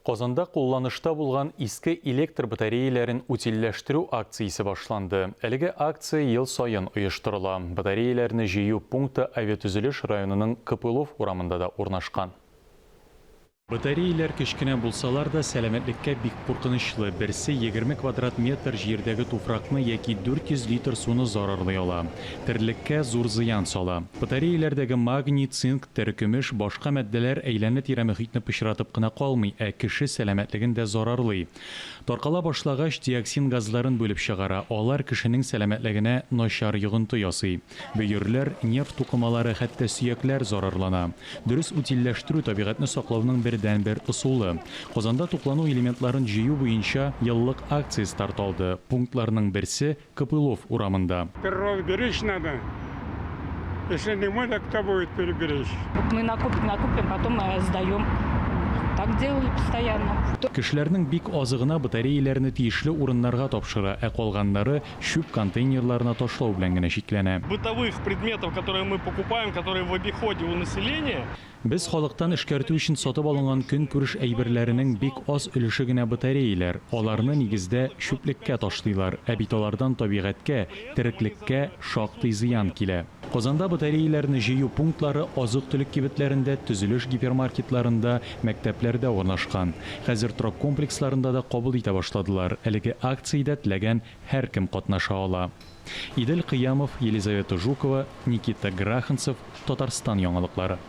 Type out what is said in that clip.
Казанда кулланышта булган иске электр батареяләрен утильләштерү акциясе башланды. Әлеге акция ел саен оештырыла. Батареяләрне җыю пункты Авиатөзелеш районының Копылов урамында да урнашкан. Батареяләр кечкенә булсалар да, сәламәтлеккә бик куркынычлы. Берсе 20 квадрат метр җирдәге туфракны яки 400 литр суны зарарлый ала. Терлеккә зур зыян сала. Батареяләрдәге магний, цинк, терекөмеш, башка матдәләр әйләнә-тирә мөхитне пычратып кына калмый, ә кеше сәламәтлеген дә зарарлый. Таркала башлагач, диоксин газларын бүлеп чыгара, алар кешенең сәламәтлегенә начар йогынты ясый. Бөерләр, нерв тукымалары, хәтта сөякләр зарарлана. Дөрес утильләштерү табигатьне саклауның бердәнбер ысулы. Казанда туклану элементларын җыю буенча еллык акция старт алды. Пунктларның берсе, Копылов урамында. Природу беречь надо. Если не мы, так кто будет беречь? Вот мы накопим, накопим, потом сдаем. Так делали постоянно. Кешеләрнең бик азы гына батареяләрне тиешле урыннарга тапшыра, ә калганнары чүп контейнерларына ташлау белән генә чикләнә. Бытовых предметов, которые мы покупаем, которые в обиходе у населения. Без халыктан эшкәртү өчен сатып алынган көнкүреш әйберләренең бик аз өлеше генә батареяләр. Аларны, нигездә, чүплеккә ташлыйлар. Ә бит алардан табигатькә, тереклеккә шактый зыян килә. Казанда батареяләрне җыю пунктлары азык-төлек кибетләрендә, төзелеш гипермаркетларында, мәктәпләрдә урнашкан. Хәзер торак комплексларында да кабул итә башладылар. Әлеге акциядә теләгән һәркем катнаша ала. Идел Кыямов, Елизавета Жукова, Никита Граханцев, Татарстан яңалыклары.